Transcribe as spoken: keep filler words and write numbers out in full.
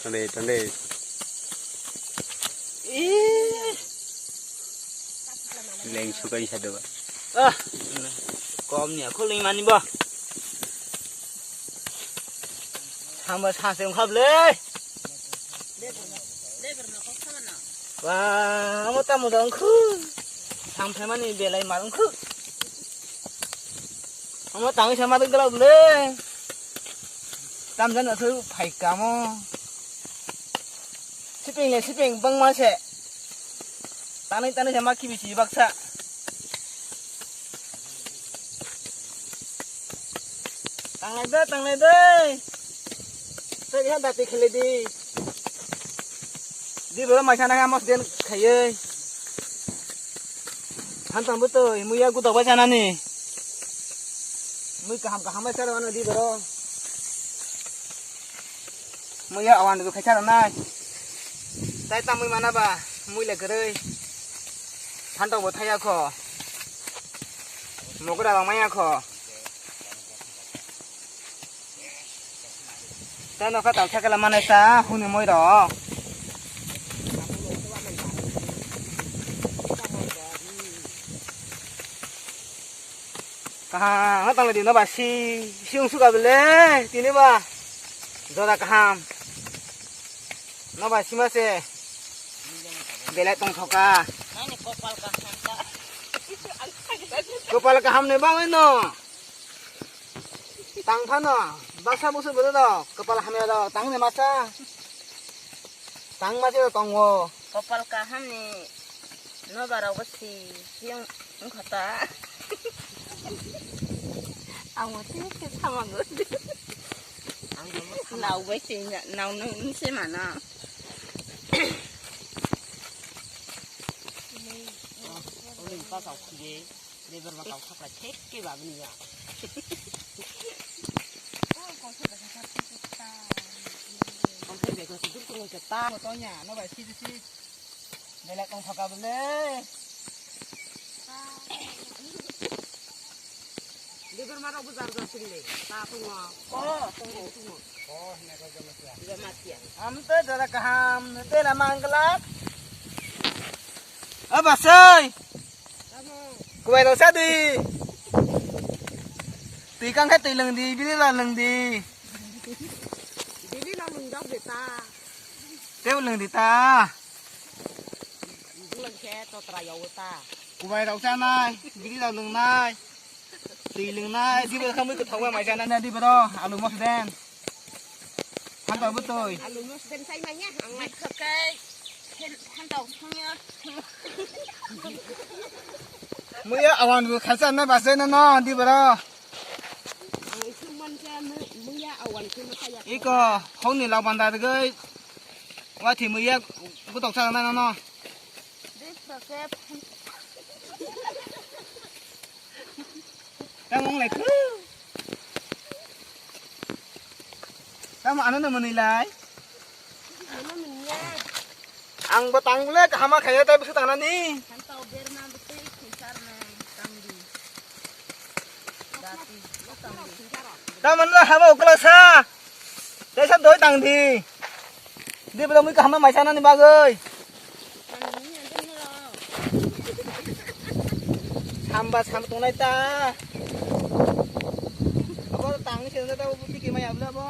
Tande, tande. Leng sukai sado ba. Ah, kom ni aku leng mani ba. Sama sa se ungkap le. Wa, amo tamo dong khu. Sam phaimani belai malung khu. Amo tangwi sama dong gala bole. Tam jan asu phai kamo. Siping le siping bangma se. Tanwi tanwi sama kibisi baksa. Tanglai de, tanglai de. Tei ha dati khele di. Di boro maisa na mos den khayoi. Hantang butoi muya gudok bai sanani. Mui kaham kaham bai sar wano di boro. Muya awan du khaisa nai. Tai tamui mana ba mui le kwrwi. Hantang bo thaya kho. Mogra rang maya kho. Tei nokha tang thekela manai ta hwnwi moi rok. Kaham tang di no ba si si ung suka bele tini ba jora kaham. No ba sima se belai tong thoka. Nani kopal kaham ta. Kopal kaham ni bangwi no. Tang phano baksa busu bwrwi rok kwpal hamya rok tang ni masa. Tang masa rok tongo. Kopal kaham ni no barok bo si si wng khata. Ang mo tini ke sama go. Nau bai se nau nung se mana. Lebar ma kau thakla thek ke ba bini ya. Kau thek beko sudur kau ngoi ta. Motonya no bai si si. Belek kong thaka bele. Lebar ma rok bujar jar sing le. Ta tongo. Oh, tongo tongo. Oh, hina ko jamatia. Jamatia. Am te dara kaham te la manglak. Abasai. Kubai rok sa di. Twi kang khe twi lwng di, bini la lwng di. Bini la lwng jak de ta. Tei lwng di ta. Bwlwng khe totra yago ta. Kubai rok chanai, bini la lwngnai. Twi lwngnai, dibo khamwi kwthok bai mai chanai na dibo ro, alu mosden. Hantau bwtwi. Alu mosden sai manya, ang mai khokai. Hantau songya. Muya awan bu khalsa na basai na no di bro. Ang isuk man cha muya awan khe ma saya. Iko hongni lak banda rwgwi. Wathi muya gutok sa na no. Dei khoke. Tamo wng lai khu. Tamo ano no mwnwi lai. Ang bo tang le kaham khayo tai bwswk tangnani. Tamo no habo ukla sa. Tei sa doi tang di. Di bwlai mui kaham mai sanani bagwi. Samba sam tongnai ta. Abo tangni senda ta bo tiki mai abla bo.